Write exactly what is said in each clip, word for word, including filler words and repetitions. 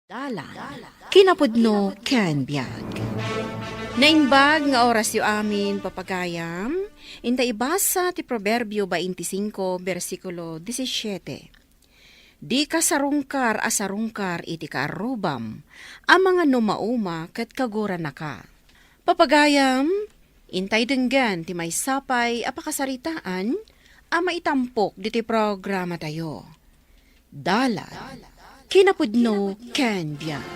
Dalan, kinapudno ken biag. Naimbag nga orasyo amin, papagayam. Inta ibasa ti Proverbio twenty-five, bersikulo disisiete. Dika sarungkar a sarungkar iti kaarrubam, amangan no mauma ket kagurannaka. Papagayam, intay denggen ti maysa pay a pakasaritaan a maitampok ditoy programatayo. Dalan, kinapudno ken biag.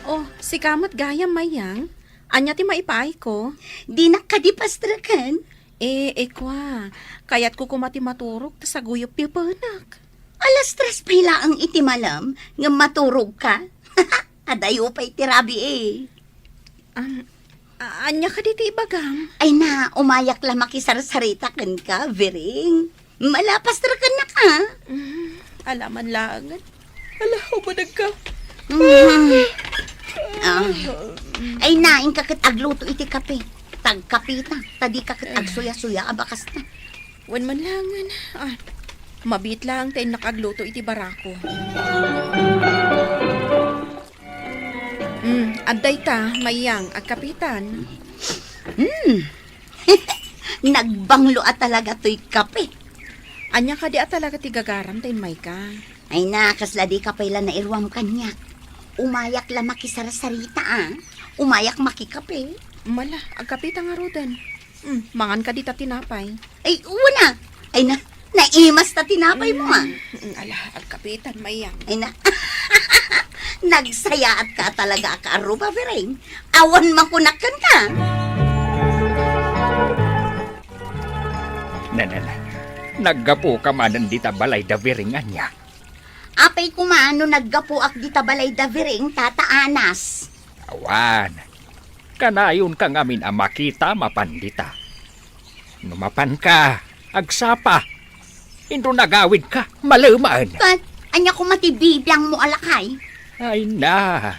Oh, sika met gayam, Mayang. Ania ti maipaayko? Dinak kadi pastreken? Eh, eh, kwa. Kayatko koma ti maturog ta saguyop ti upenak. Alas tres pay laeng iti malem ngem maturogka? Adayo pay ti rabii. Am, a-, ania kadi ti ibagam? Ay na, umayak la makisarsarita kenka, Biring. Malapas ra kennak, a. Mm, alaman laengen. Ala, umadagka. Mm. Ah. Ay na, inka ket agluto iti kape. Tagkapita, ta dika ket agsuya-suya a bakasna. Wen man laengen. Ah, mabiit laeng ta innak agluto iti barako. Mm, adda ita, Mayang, agkapitan. Mm. Nagbanglo a talaga toy kape. Ania kadi a talaga ti gagaram ta immayka? Ay na, kasla dika pay la nairuam kaniak. Umayak la makisarsarita, a. Umayak makikape. Mala, agkapita ngaruden. Mm, mangan kadi ta tinapay. Ay, wen a. Ay na, naimas ta tinapay mo, a. Mm, ala, agkapitan, Mayang. Ay na, nagsayaatka talaga a kaarruba, Biring. Awan makunak kenka. Nanana, naggapuka manen dita balay da Biring ania? Apay koma no naggapuak dita balay da Biring, Tata Anas? Awan. Kanayonka ngamin a makita mapan dita. No mapanka, agsapa. Inton agawidka, malemaen. Ket, ania koma ti bibiangmo a lakay? Ay na,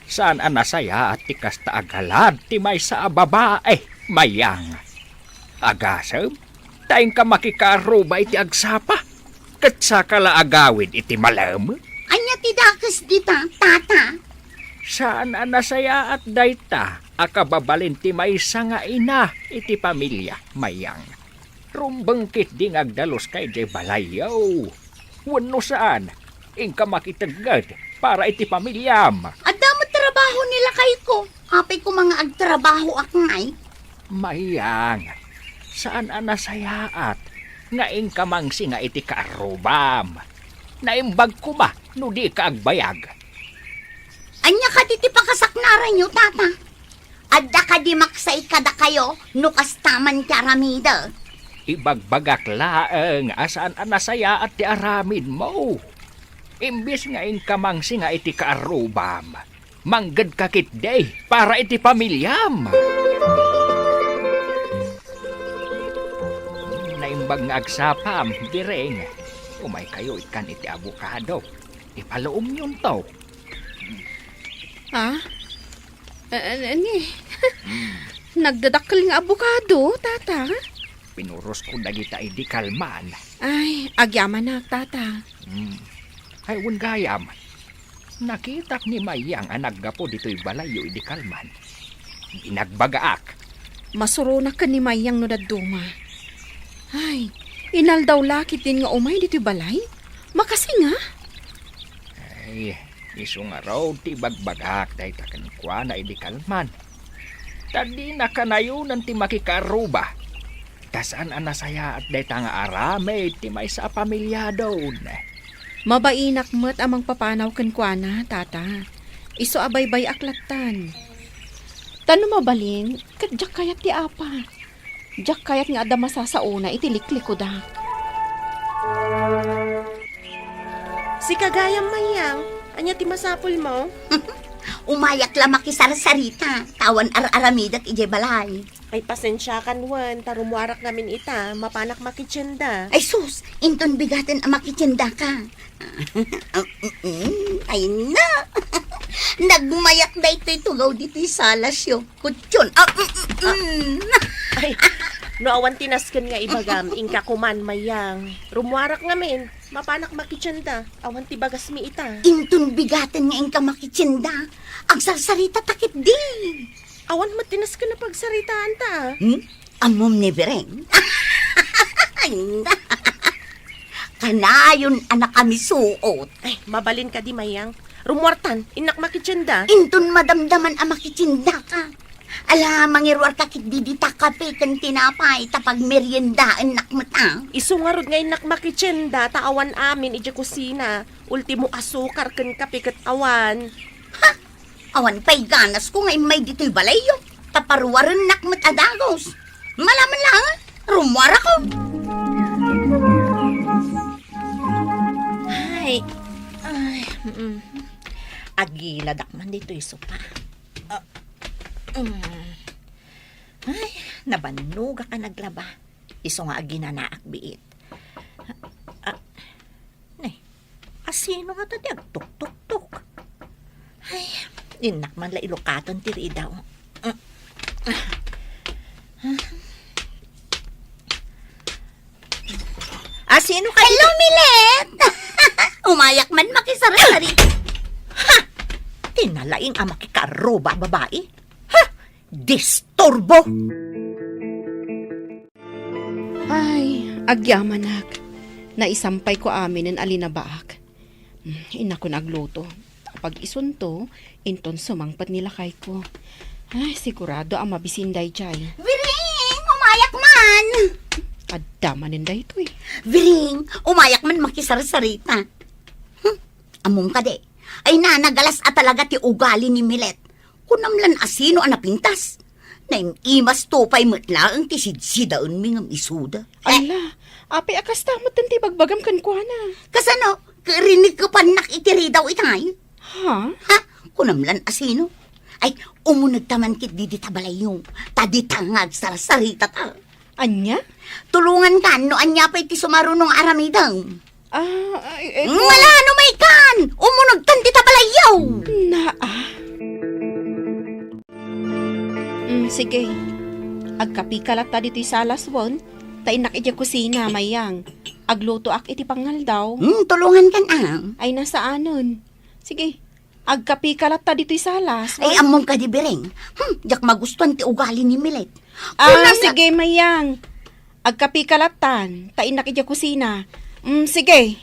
saan a nasayaat ti kasta a galad ti maysa a babae, Mayang. Agasem, ta inka makikaarruba iti agsapa, ket saka la agawid iti malem? Ania ti dakes dita, Tata? Saan a nasayaat dayta a kababalin ti maysa nga ina iti pamilia, Mayang. Rumbeng ketdi nga agdaluska idiay balayyo. Wenno saan, inka makitegged para iti pamiliam. Adda met trabaho ni lakayko. Apay koma nga agtrabahoak ngay? Mayang, saan a nasayaat nga inka mangsinga iti kaarrubam. Naimbag koma no dika agbayag. Ania kadi ti pakasaknaranyo, Tata? Adda kadi maksay kadakayo no kasta man ti aramidek? Ibagbagak laeng a saan a nasayaat ti aramidmo. Imbes nga inka mangsinga iti kaarrubam, manggedka ketdi para iti pamiliam. Naimbag nga agsapam, Biring. Umaykayo ikkan iti abokado. Ipaluomyonto. Ah? A-, a-, ani? Hmm. Nagdadakkel nga abokado, Tata? Pinurosko dagita idi kalman. Ay, agyamanak, Tata. Hmm. Ay, wen gayam. Nakitak ni Mayang a naggapu ditoy balayyo idi kalman. Binagbagaak. Masuronak ken ni Mayang no dadduma. Ay, inaldaw la ketdin nga umay ditoy balay? Makasinga? Ay, isu ngarud ti ibagbagak dayta kenkuana idi kalman. Ta dina kanayonan ti makikaarruba. Ta saan a nasayaat dayta nga aramid ti maysa a pamiliadon. Mabainak met a mangpapanaw kenkuana, Tata. Isu a baybay-ak lattan. Ta no mabalin, ket diak kayat ti apa. Diak kayat nga adda masasaona iti liklikudak. Sika gayam, Mayang, ania ti masapulmo? Umayak la makisarsarita, ta awan ar-aramidek idiay balay. Ay, pasensiakan wen, ta rummuarak ngamin ita, mapanak makitienda. Ay sus, inton bigaten a makitiendaka. Ay na, nagmayak daytoy tugaw ditoy salasyo. Kutyon. Ah, mm, mm, mm. Ay, No awan ti nasken nga ibagam, inka koman, Mayang. Rummuarak ngamin, mapanak makitienda. Awan ti bagasmi ita. Inton bigaten nga inka makitienda, agsarsarita ta ketdi. Awan met ti nasken a pagsaritaanta, a. Hmm? Ammom ni Biring? Kanayon a nakamisuot. Ay, mabalin kadi, Mayang. Rummuartan, innak makitienda. Inton madamdaman a makitiendaka. Ala, mangiruarka ketdi dita kape ken tinapay ta pagmeriendaennak met, a. Isu ngarud nga innak makitienda ta awan amin idiay kusina. Ultimo asukar ken kape ket awan. Ha? Awan pay ganasko nga immay ditoy balayyo. Ta paruarennak met a dagus. Malaman lang, rummuarakon. Ay, ay, mm. Agiladak man ditoy sopa. Ah, mm. Ay, nabannogak a naglaba. Isu nga aginanaak biit. Ah, ne, asino ngata ti agtuktuktok? Ay, innak man la ilukaten ti ridaw. Asino ka? Hello, Milet! Umayak man makisarsari. Ha! Ti nalaing a makikaarruba a babai. Ha! Disturbo! Ay, agyamanak. Naisampayko aminen a linabaak. Hmm, innakon agluto. Pag-isunto, inton sumangpet ni lakayko. Ay, sigurado a mabisin daydiay. Biring, umayak man! Adda manen daytoy. Biring, umayak man makisarsarita. Hmm, ammom kadi, ay na, nagalas a talaga ti ugali ni Milet. Kunam lan asino a napintas. Naim-imasto pay met laeng ti sidsidaenmi ngem isuda. Eh. Ala, apay a kasta metten ti ibagbagam kenkuana? Kasano? Rinikkepannak iti ridaw itay? Ha? Ha? Kunam lan asino? Ay, umunegta man ketdi dita balayyo. Ta dita nga agsarsarita ta. Ania? Tulongankan no ania pay ti sumaruno nga aramidem. Ah, ay, ay, Ngala no maykan! Umunegtan dita balayyo! Naa. Mm, sige. Agkapika latta ditoy salas wen, ta innak idiay kusina, Mayang. Aglutoak iti pangaldaw. Hmm, tulongankan, a. Ay, nasaanen. Sige. Agkapika latta ditoy salas, ay, wen? Ammom kadi, Biring. Hmm, diak magustuan ti ugali ni Milet. Ah, kunam la- sige, Mayang. Agkapika lattan, ta innak idiay kusina. Mm, sige.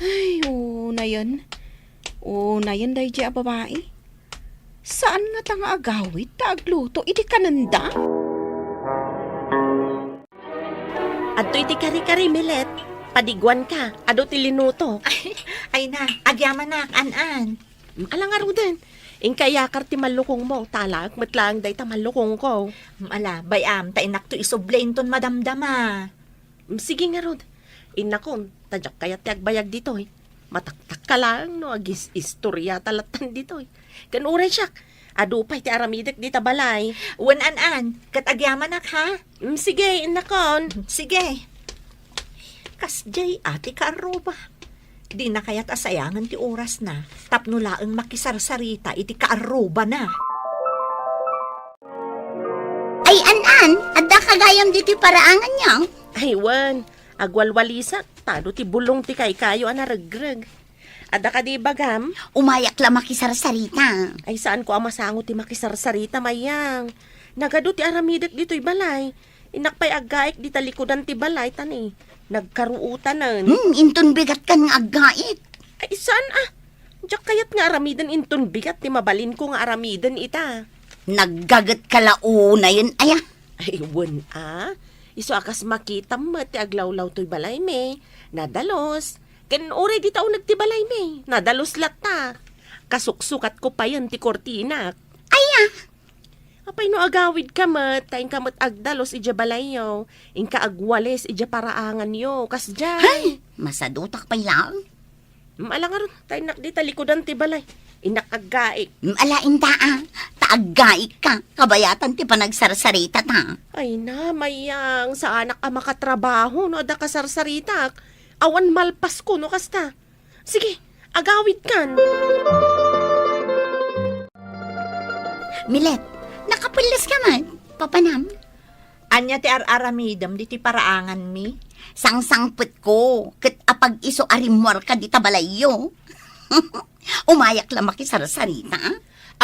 Ay, unayen. Unayen daydiay a babai. Saan ngata nga agawid ta agluto idi kanenda? Adtoy ti kari-kari, Milet. Padiguanka, adu ti linutok. Ay na, agyamanak, an-an. Mm, ala ngaruden. Inka iyakar ti mallukongmo, ta alaek met laeng dayta mallukongko. Mm, ala, bay-am, ta innakto isubli inton madamdama. Mm, sige ngarud. Innakon, ta diak kayat ti agbayag ditoy. Mataktakka laeng no agis-istoriata lattan ditoy. Ken uray siak, adu pay ti aramidek dita balay. Wen, an-an, ket agyamanak, ha? Mm, sige, innakon. Sige. Kasdiay a ti kaarruba. Dina kayat a sayangen ti orasna tapno laeng makisarsarita iti kaarrubana. Ay, an-an, addaka gayam ditoy paraanganyo? Ay, wen, agwalwalisak, ta adu ti bulong ti kaykayo a naregreg. Adda kadi ibagam? Umayak la makisarsarita. Ay, saanko a masango ti makisarsarita, Mayang. Nagadu ti aramidek ditoy balay. Innak pay aggaik dita likudan ti balay, ta ni, nagkaruotanen. Hmm, inton bigatkan nga aggaik. Ay, saan a? Diak kayat nga aramiden inton bigat ti mabalinko nga aramiden ita. Naggagetka la unayen, aya? Ay, wen a. Isu a kas makitam met ti aglawlaw toy balaymi. Nadalus. Ken uray dita uneg ti balaymi. Nadalus latta. Kasuksukatko payen ti kurtinak. Aya? Apay no agawidka met, ta inka met agdalus idiay balayyo, inka agwalis idiay paraanganyo, kasdiay. Hay! Masadutak pay laeng. Mm, ala ngarud, ta innak dita likudan ti balay. Innak aggaik. Mm, ala inta a, ta aggaikka, kabayatan ti panagsarsarita ta. Ay na, Mayang, saanak a makatrabaho no adda kasarsaritak. Awan malpasko no kasta. Sige, agawidkan. Milet, nakapelles ka man, papanam? Ania ti ar-aramidem ditoy paraanganmi? Sangsangpetko, ket apag-isu a rimmuarka dita balayyo. Umayak la makisarsarita, a?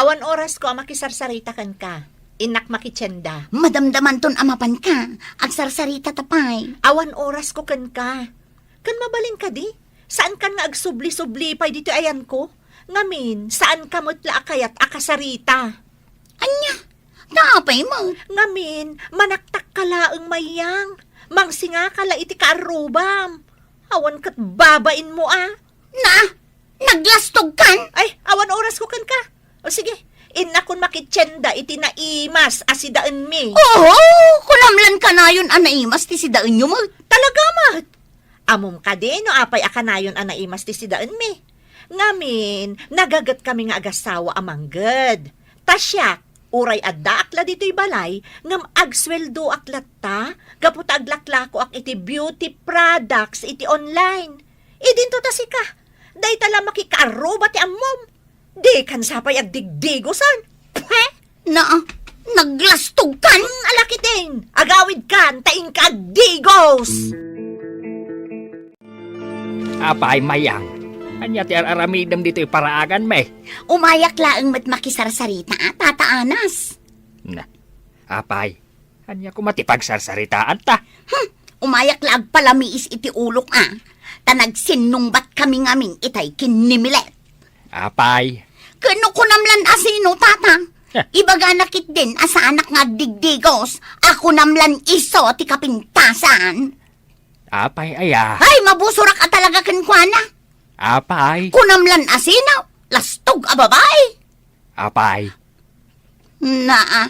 Awan orasko a makisarsarita kenka. Innak makitienda. Madamdamanton a mapanka. Agsarsaritata pay. Awan orasko kenka. Ken mabalin kadi, saankan nga agsubli-subli pay ditoy ayanko? Ngamin, saanka met la a kayat a kasarita. Ania? Ta apay met? Ngamin, manaktakka laeng, Mayang. Mangsingaka la iti kaarrubam. Awan ket babainmo a. Na, naglastogkan? Ay, awan orasko kenka. O sige, innakon makitienda iti naimas a sidaenmi. Oho, kunam lan kanayon a naimas ti sidaenyo met. Talaga met? Ammom kadi no apay a kanayon a naimas ti sidaenmi? Ngamin, nagagetkami nga agasawa a mangged. Ta siak, uray addaak la ditoy balay, ngem agsueldoak latta gapu ta aglaklakoak iti beauty products iti online. Idinto ta sika, dayta la makikaarruba ti ammom. Dikan sa pay agdigdigosan. Pwe! Na, naglastogkan? Ala ketdin, agawidkan, ta inka agdigos! Apay, Mayang, ania ti ar-aramidem ditoy paraanganmi? Umayak laeng met makisarsarita, Tata Anas. Na, apay, ania koma ti pagsarsaritaanta? Hmm, umayak la agpalamiis iti ulok a, ta nagsinnungbat kami ngamin itay ken ni Milet. Apay. Ken no kunam lan a sino, Tata? Heh. Ibagana ketdin a saanak nga agdigdigos, a kunam lan isu ti kapintasan. Apay aya? Ay, mabusorak a talaga kenkuana. Apay? Kunam lan a sino, lastog a babai. Apay? Naa.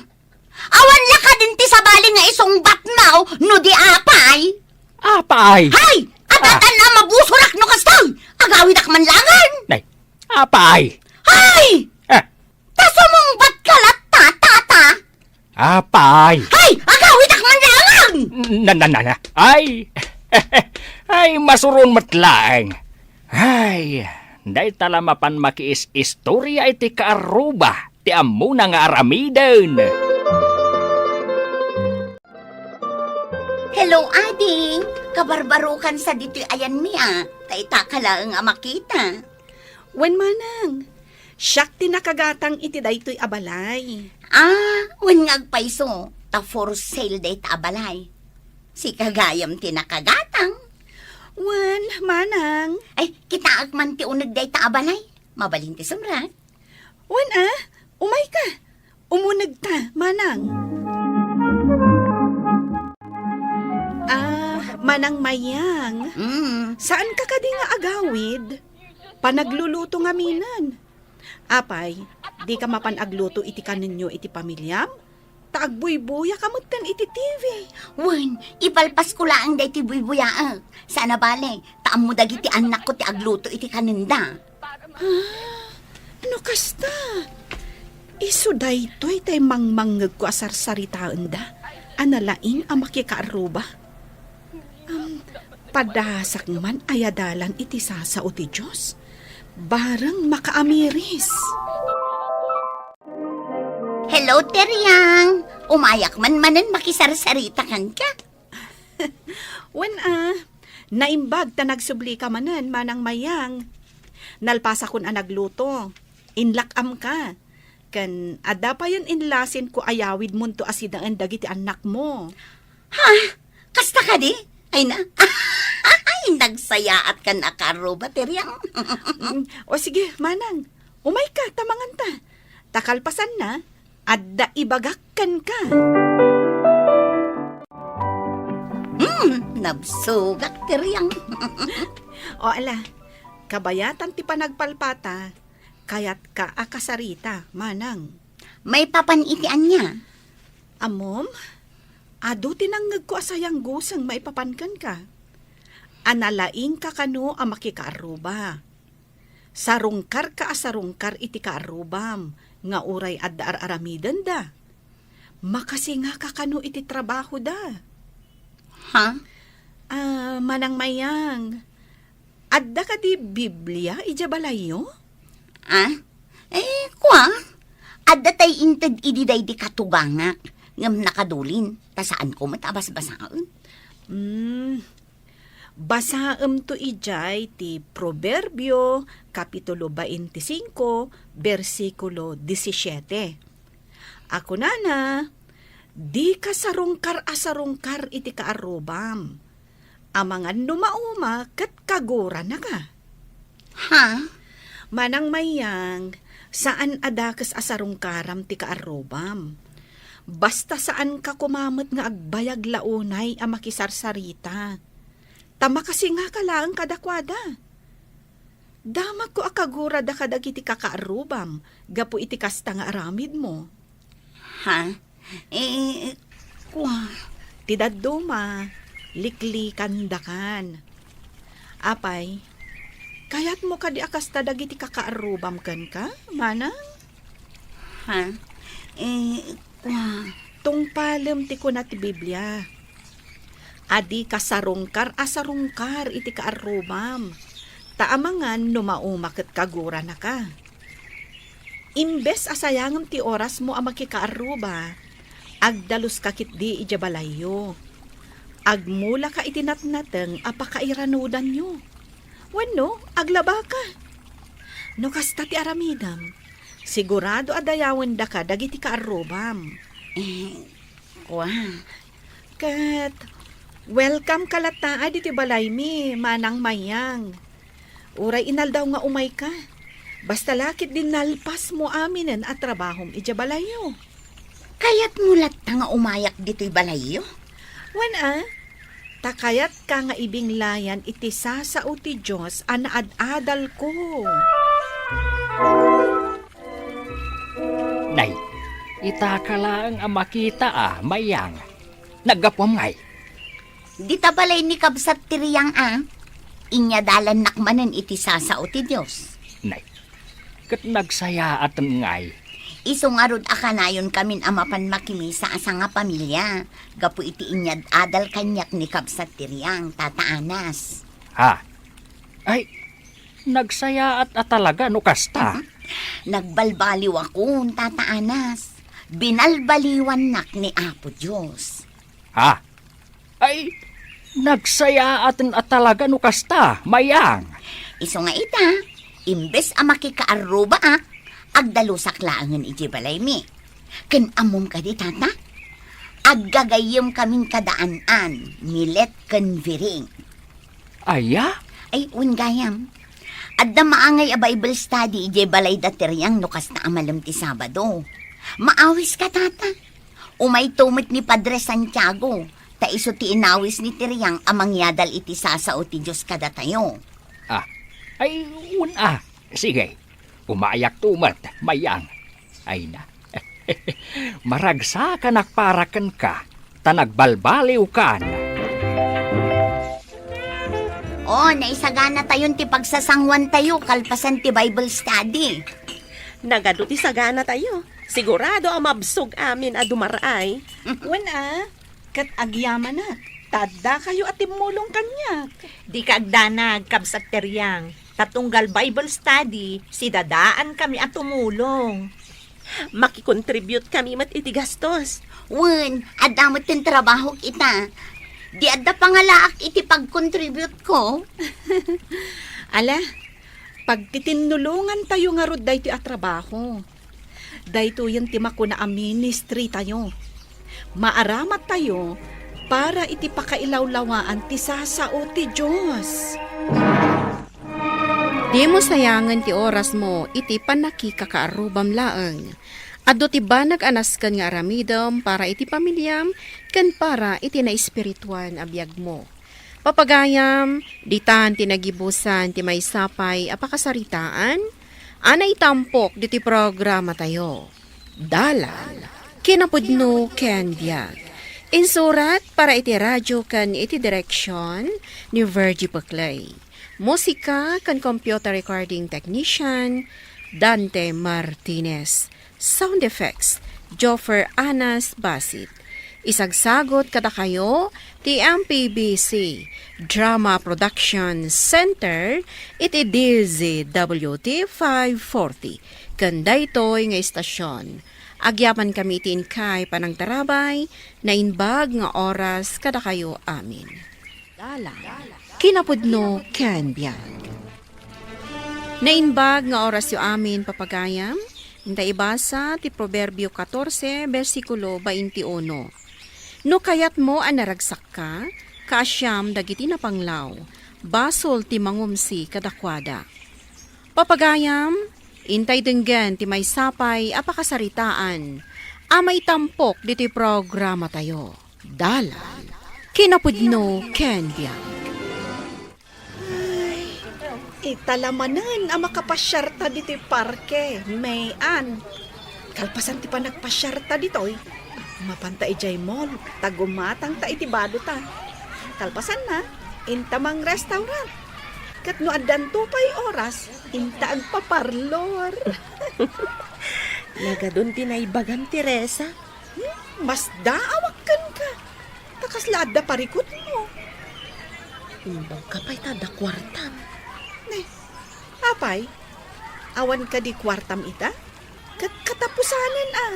Awan la kadin ti sabali nga isungbatmo no di apay? Apay? Hay! Adatan a mabusorak no kastoy! Agawidak man laengen! Nay, apay? Hay! Ah. Ta sumungbatka latta, Tata! Apay? Hay! Agawidak man laengen! Na, na, na, na. Ay! Ay, masuron met laeng. Ay, dayta la mapan makiis-istorya iti kaarruba ti ammona nga aramiden. Hello, Adi. Kabarbarokan sa ditoy ayanmi a. Dayta ka laeng a makita. Wen, Manang. Siak ti nakagatang iti daytoy a balay. Ah, wen nga agpayso, ta for sale dayta a balay. Sika gayam ti nakagatang. Wen, Manang. Ay, kitaek man ti uneg dayta a balay. Mabalin ti sumrek. Wen a, umayka. Umunegta, Manang. Ah, Manang Mayang. Mm. Saanka kadi nga agawid? Panagluluto ngaminen. Apay, dika mapan agluto iti kanenyo iti pamiliam? Ta agbuybuyaka metten iti T V. Wen, ipalpasko laeng daytoy buybuyaek. Saan a bale, ta ammo dagiti annakko ti agluto iti kanenda. Ah, no kasta, isu daytoy tay mangmangngegko a sarsaritaenda a nalaing a makikaarruba. Am, padasak man a yadalan iti sasao ti Dios. Bareng makaamiris. Hello, Teriang. Umayak man manen makisarsarita kenka. Wen a, naimbag ta nagsublika manen, Manang Mayang. Nalpasakon a nagluto. Inlak-amka. Ken adda payen inlasinko a yawidmonto a sidaen dagiti annakmo. Ha? Kasta kadi? Ay na. Ay, nagsayaatka a kaarruba, Teriang. Mm, o sige, Manang. Umayka, ta manganta. Ta kalpasanna, adda ibagak kenka. Hmm, nabsogak, Teriang. O ala, kabayatan ti panagpalpata, kayatka a kasarita, Manang. Maipapan iti ania? Ammom, adu ti nangngegko a sayangguseng maipapan kenka. A nalaingka kano a makikaarruba. Sarungkarka a sarungkar iti kaarrubam nga uray adda ar-aramidenda. Makasingaka kano iti trabahoda. Ha? Ah, Manang Mayang, adda kadi Biblia idiay balayyo? Ah? Eh, kua? Adda tay inted idi daydi katugangak, ngem nakadulin. Ta saanko met a basbasaen. Hmm, basaemto idiay ti Proverbio, Kapitulo twenty-five, bersikulo disisiete. A kunana, "Dika sarungkar a sarungkar iti kaarrubam. Amangan no mauma ket kaguranaka." Ha? Manang Mayang, saan a dakes a sarungkaram ti kaarrubam. Basta saanka koma met nga agbayag la unay a makisarsarita. Ta makasingaka laeng kadakuada. Damagko a kagurada kadagiti kakaarrubam gapu iti kasta nga aramidmo. Ha? Eh, kua. Ti dadduma, liklikandakan. Apay, kayatmo kadi a kasta dagiti kakaarrubam kenka, manang? Ha? Eh, kua. Tungpalem ti kuna ti Biblia. A dika sarungkar a sarungkar iti kaarrubam, ta amangan no mauma ket kaguranaka. Imbes a sayangem ti orasmo a makikaarruba, agdaluska ketdi idiay balayyo. Agmulaka iti natnateng a pakairanudanyo. Wenno, aglabaka. No kasta ti aramidem, sigurado a dayawendaka dagiti kaarrubam. Eh, kua. Ket, welcome ka latta ditoy balaymi, Manang Mayang. Uray inaldaw nga umayka, basta la ketdi nalpasmo aminen a trabahom idiay balayyo. Kayatmo latta nga umayak ditoy balayyo? Wen a, ta kayatka nga ibinglayan iti sasao ti Dios a naad-adalko. Nay, itaka laeng a makita a, Mayang. Naggapuam ngay? Dita balay ni kabsat ti Riang a, inyadalannak manen iti sasao ti Dios. Nay, ket nagsayaaten ngay. Isu ngarud a kanayonkamin a mapan makimisa a sangapamilia gapu iti inyad-adal kaniak ni kabsat ti Riang, Tata Anas. Ha? Ay, nagsayaat a talaga no kasta. Nagbalbaliwakon, Tata Anas. Binalbaliwannak ni Apo Dios. Ha? Ay, nagsayaaten a talaga no kasta, Mayang. Isu nga ita, imbes a makikaarrubaak, agdalusak laengen idiay balaymi. Ken ammom kadi, Tata? Aggagayyemkamin kada an-an, Milet ken Viring. Aya? Ay, wen gayam. Adda maangay a Bible study idiay balayda ti Riang no kasta a malem ti Sabado. Maawiska, Tata. Umayto met ni Padre Santiago, ta isu ti inawis ni ti Riang a mangyadal iti sasao ti Dios kadatayo. Ah, ay, wen a. Sige, umayakto met, Mayang. Ay na. Maragsakanak para kenka, ta nagbalbaliwkan. O, naisaganatayon ti pagsasanguantayo kalpasan ti Bible study. Nagadu ti saganatayo. Sigurado a mabsog amin a dumar-ay. Wen a, ket agyamanak, ta addakayo a timmulong kaniak. Dika agdanag, kabsat ti Riang, ta tunggal Bible study, sidadaankami a tumulong. Makikontribute kami met iti gastos. Wen, adda met ti trabahok ita. Di adda pangalaak iti pagkontribute ko. Ala, pagtitinnulongantayo ngarud daytoy a trabaho. Daytoyen ti makuna a ministry tayo. Maaramat tayo para iti pakailawlawaan ti sasao ti Dios. Dimo sayangen ti orasmo iti pannakikakaarrubam laeng. Adu ti banag a nasken nga aramidem para iti pamiliam ken para iti naespirituan a biagmo. Papagayam, ditan ti nagibusan ti maysa pay a pakasaritaan a naitampok ditoy programatayo. Dalan, kinapudno ken biag. Insurat para iti radio ken iti direksion ni Virgie Peclay. Musika ken computer recording technician, Dante Martinez. Sound effects, Joffer Anas Basit. Isagsagot kadakayo ti M P B C Drama Production Center iti D Z W T five forty. Ken daytoy nga istasyon, Agyamankami iti inkay panangtarabay, naimbag nga oras kadakayo amin. Dalan, kinapudno ken biag. Naimbag nga orasyo amin, papagayam, inta ibasa ti Proverbio catorce, bersikulo twenty-uno. No kayatmo a naragsakka, kaasiam dagiti napanglaw, basol ti mangumsi kadakuada. Papagayam, intay denggen ti maysa pay a pakasaritaan a maitampok ditoy programatayo. Dalan, kinapudno ken biag. Ay, ita la manen a makapasiarta ditoy parke, May Ann. Kalpasan ti panagpasiarta ditoy, mapanta idiay mall, ta gumatangta iti badota. Kalpasanna, inta mang-restaurant. Ket no addanto pay oras, inta agpaparlor. Nagadun ti naibagam, Teresa. Hmm, masdaawak kenka. Ta kasla adda parikutmo. Imbagka pay ta adda kuartam. Ne, apay, awan kadi kuartam ita? Ket katapusanen a.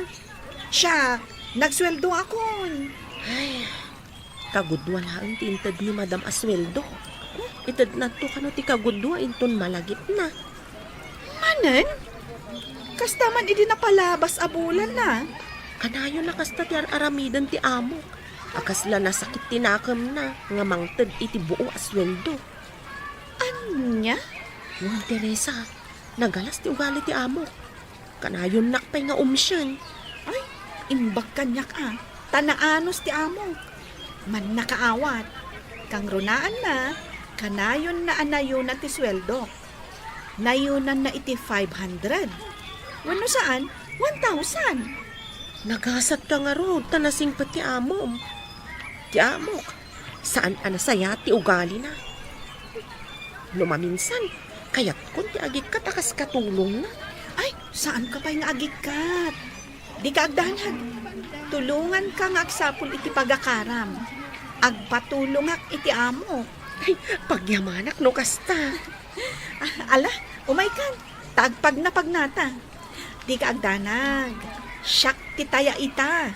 Siak, nagsueldoakon. Ay, kagudua laeng ti inted ni Madam a sueldo. Itednanto kano ti kagudua inton malagipna. Manen? Kasta man idi napalabas a bulan a. Kanayon a kasta ti ar-aramiden ti amok. A kasla nasakit ti nakemna nga mangted iti buo a sueldo. Ania? Wen, Teresa, nagalas ti ugali ti amok. Kanayonnak pay nga umsien. Ay, imbag kaniak a, ta naanus ti amok. Mannakaawat. Kangrunaanna, kanayonna a nayuna ti sueldok. Nayunanna iti five hundred. Wenno saan, one thousand. Nagasatka ngarud ta nasingpet ti amom. Ti amok, saan a nasayaat ti ugalina. No maminsan, kayatkon ti agikkat a kas katulongna. Ay, saanka pay nga agikkat. Dika agdanag. Tulonganka nga agsapul iti pagakaram. Agpatulongak iti amok. Ay, pagyamanak no kasta. Ah, ala, umaykan. Ta agpagnapagnata. Dika agdanag. Siak ti taya ita.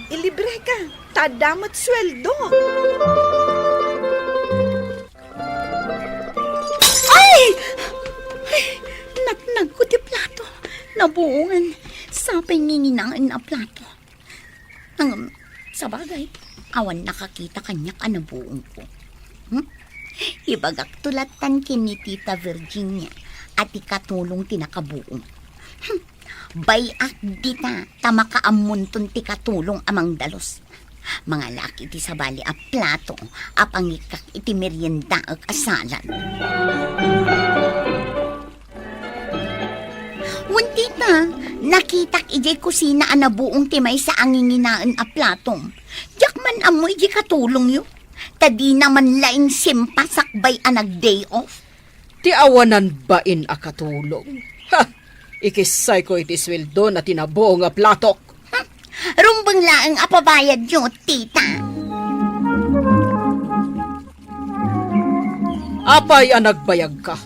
Ilibreka. Ta adda met sueldo. Ay! Ay! Natnagko ti plato. Nabuongen. Sapay nginginaen a plato. Ngem, sabagay, awan nakakita kaniak a nabuongko. Hmm? Ibagakto lattan ken ni Tita Virginia a ti katulong ti nakabuong. Hmm. Bay-ak dita ta makaammonton ti katulong a mangdalus. Mangalak iti sabali a plato a pangikkak iti meriendaek a salad. Wen, tita, nakitak idiay kusina a nabuong ti maysa a nginginaen a platom. Diak man ammo idiay katulongyo, ta dina man laeng simpa sakbay a nag-day off. Ti awanan bain a katulong. Ha! Ikissayko iti sueldona ti nabuong a platok. Hmm, rumbeng laeng a pabayadyo, tita. Apay a nagbayagka?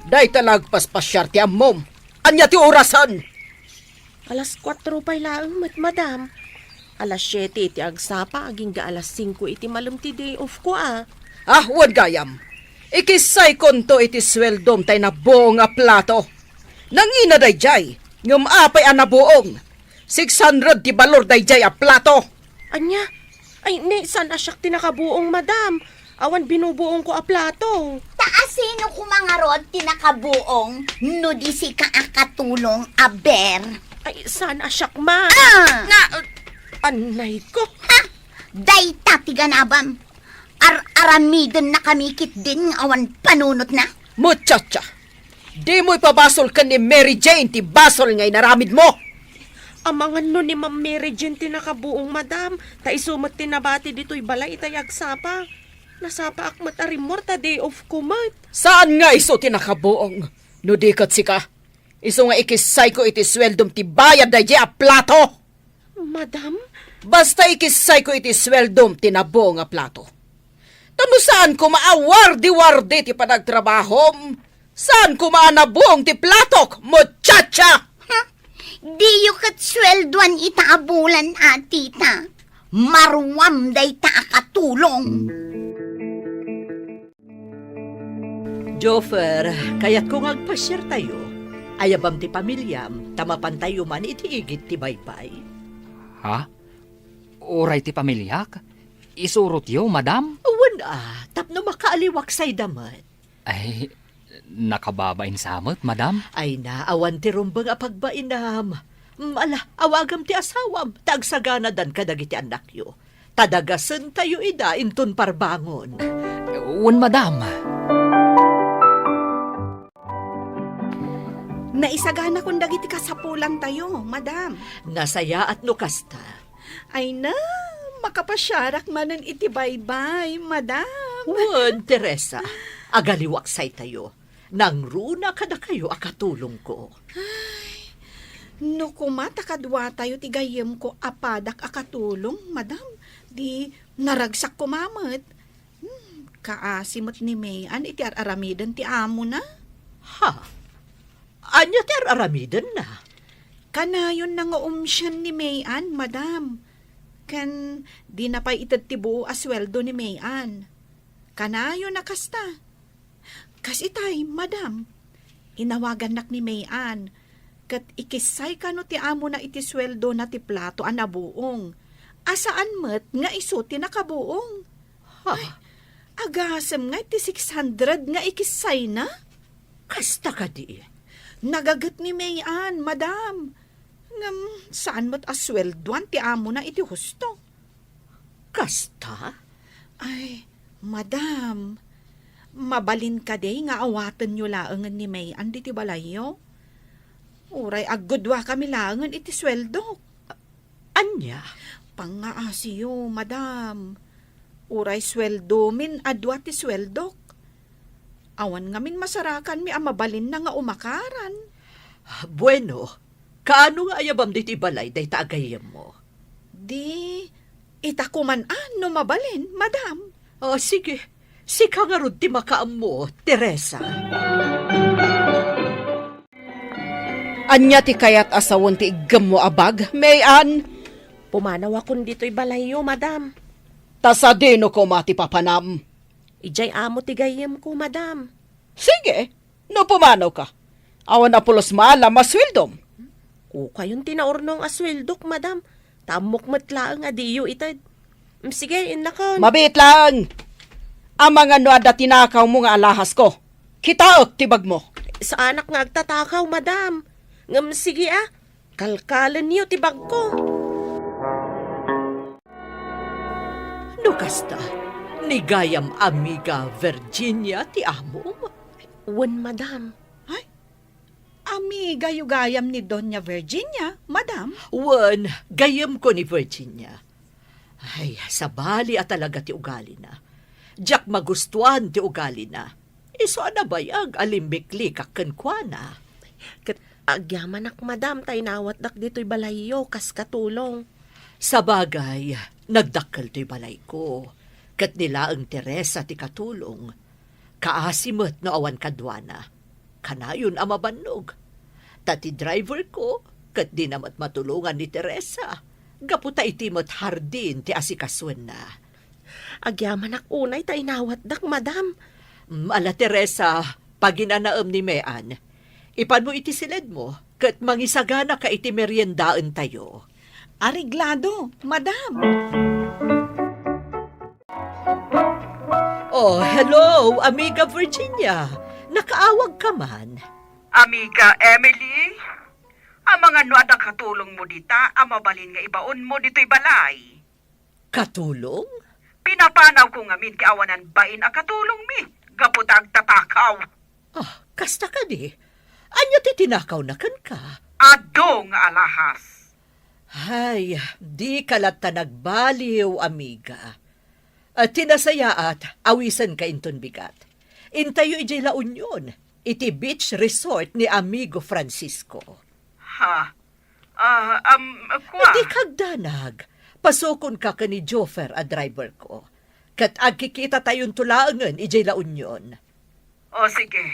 Dayta la agpaspasiar ti ammom. Ania ti orasen? Alas kuatro pay laeng met, madam. Alas siete iti agsapa, agingga alas singko iti malem ti day off ko, a. Ah, wen gayam. Ikissaykonto iti sueldom tay nabuong a plato. Nangina daydiay, ngem apay a nabuong? Six hundred ti balor daydiay a plato. Ania? Ay, ne, saan a siak ti nakabuong, madam? Awan binubuongko a plato. Ta asino koma ngarud ti nakabuong no di sika a katulong a ber? Ay, saan a siak, ma? Ah! Na, anay ko. Ha? Dayta ti ganabam. Ar-aramidennakami ketdin nga awan panunotna. Muchacha, dimo ipabasol ken ni Mary Jane ti basol nga inaramidmo. Amangan no ni Ma'am Mary Jane ti nakabuong, madam, ta isu met ti nabati ditoy balay itay agsapa. Nasapaak met a rimmuar ta day off ko met. Saan nga isu ti nakabuong? No di ket sika, isu nga ikissayko iti sueldom ti bayad daydiay a plato. Madam? Basta ikissayko iti sueldom ti nabuong a plato. Ta no saan koma a wardi-wardi ti panagtrabahom, saan koma a nabuong ti platok, muchacha! Ha? Diyo ket sueldoan ita a bulan a, tita. Maruam dayta a katulong. Joffer, kayatko nga agpasiartayo. Ayabam ti pamiliam, ta mapantayo man iti igid ti baybay. Ha? Uray ti pamiliak? Isurotyo, madam? Wen a, tapno makaaliwaksayda met. Ay, nakababain sa met, madam. Ay na, awan ti rumbeng a pagbainam. Mm, ala, awagam ti asawam, ta agsaganadan kadagiti annakyo. Ta dagasentayo ida inton parbangon. Wen, madam. Naisaganakon dagiti kasapulantayo, madam. Nasayaat no kasta. Ay na, makapasiarak manen iti baybay, madam. Wen, Teresa, agaliwaksaytayo. Nangruna kadakayo a katulongko. Ay, no koma ta kaduatayo ti gayyemko a padak a katulong, madam, di naragsak koma met. Hmm, kaasi met ni May-an iti ar-aramiden ti amona. Ha? Ania ti ar-aramidenna? Kanayonna nga umsien ni May-an, madam. Ken dina pay ited ti buo a sueldo ni May-an. Kanayonna kasta. Kas itay, madam, inawagannak ni May-an, ket ikissay kano ti amona iti sueldona ti plato a nabuong, a saan met nga isu ti nakabuong. Ha? Ay, agasem nga iti six hundred nga ikissayna? Kasta kadi? Nagaget ni May-an, madam. Ngem saan met a sueldoan ti amona iti husto. Kasta? Ay, madam, mabalin kadi nga awatenyo laengen ni May-an ditoy balayyo? Uray aggudua kami laengen iti sueldok. Ania? Pangngaasiyo, madam. Uray sueldomin a dua ti sueldok. Awan ngamin masarakanmi a mabalinna nga umakaran. Bueno, kaano nga ayabam ditoy balay dayta a gayyemmo? Di, ita koman a no mabalin, madam. Ah, sige. Sika ngarud ti makaammo, Teresa. Ania ti kayat a sawen ti iggemmo a bag, May-an? Pumanawakon ditoy balayyo, madam. Ta sadino koma ti papanam? Idiay amo ti gayyemko, madam. Sige, no pumanawka. Awan a pulos maalam a sueldom. Kukayon ti naurnong a sueldok, madam. Ta ammok met laeng a diyo ited. Mm, sige, innakon. Mabiit laeng. Amangan no adda tinakawmo nga alahasko. Kitaek ti bagmo. Saanak nga agtatakaw, madam. Ngem sige a, kalkalenyo ti bagko. No kasta, ni gayam amiga Virginia ti amom? Wen, madam. Ay, amigayo gayam ni Doña Virginia, madam? Wen, gayyemko ni Virginia. Ay, sabali a talaga ti ugalina. Diak magustuan ti ugalina. Isu a nabayag a limmiklikak kenkuana. Ket agyamanak, madam, ta inawatdak ditoy balayyo kas katulong. Sabagay, nagdakkel toy balayko. Ket ni laeng Teresa ti katulong. Kaasi met no awan kaduana. Kanayon a mabannog. Ta ti driverko, ket dina met matulongan ni Teresa. Gapu ta iti met hardin ti asikasuenna. Agyamanak unay ta inawatdak, madam. Mm, ala, Teresa, paginanaem ni Mean. Ipanmo iti siledmo, ket mangisaganaka iti meriendaentayo. Areglado, madam. Oh, hello, Amiga Virginia. Nakaawagka man. Amiga Emily, amangan no adda katulongmo dita a mabalin nga ibaonmo ditoy balay. Katulong? Pinapanawko ngamin ti awanan bain a katulongmi gapu ta agtatakaw. Ah, kasta kadi? Ania ti tinakawna kenka? Adu nga alahas. Ay, dika latta nagbaliw, amiga. Ah, ti nasayaat, awisenka inton bigat. Intayo idiay La Union, iti beach resort ni Amigo Francisco. Ha? Ah, um, kua? Dika agdanag. Pasukonka ken ni Joffer a driverko. Ket agkikitatayon laengen idiay La Union. O, sige.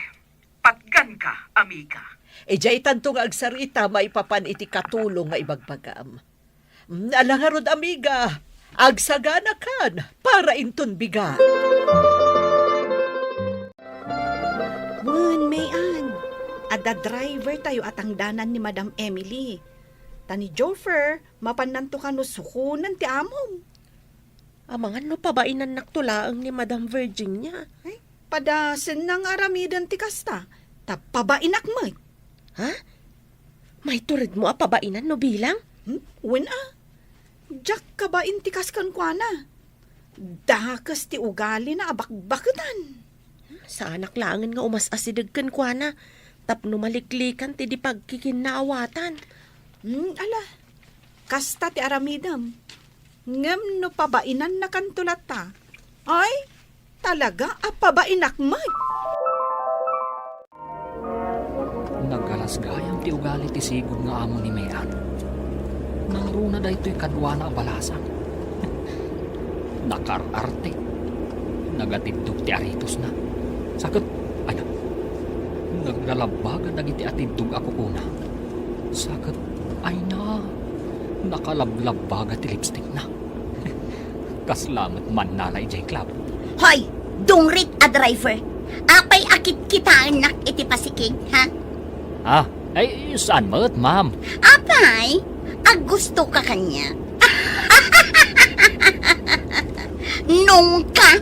Patganka, amiga. Idiay tanto nga agsarita maipapan iti katulong nga ibagbagam. Mm, ala ngarud, amiga, agsaganakan para inton bigat. Wen, May Ann, adda driver tayo a tangdanan ni Madam Emily. Ta ni Joffer, mapannanto kano sukonen ti amom. Amangan no pabainannakto laeng ni Madam Virginia. Ay, padasenna nga aramiden ti kasta, ta pabainak met. Ha? Maituredmo a pabainan no bilang? Hmm? Wen a. Diak kabain ti kas kenkuana. Dakes ti ugalina a bakbaketan. Saanak laengen nga umas-asideg kenkuana tapno maliklikan ti di pagkikinnaawatan. Hmm, ala, kasta ti aramidem. Ngem no pabainannakanto latta, ay, talaga a pabainak met. Nagalas gayam ti ugali ti sigud nga amo ni May Ann. Nangruna daytoy kaduana a balasang. Nakaar-arte. Nagatiddog ti aritosna. Sa ket, ay na, naglalabbaga dagiti atiddog a kukuna. Sa ket, ay na, nakalablabbaga ti lipstickna. Kasla met mannala idiay club. Hoy, dungrit a driver! Apay a kitkitaennak iti pasikiek, ha? Ah, ay, saan met, ma'am? Apay, aggustoka kaniak? Nungka?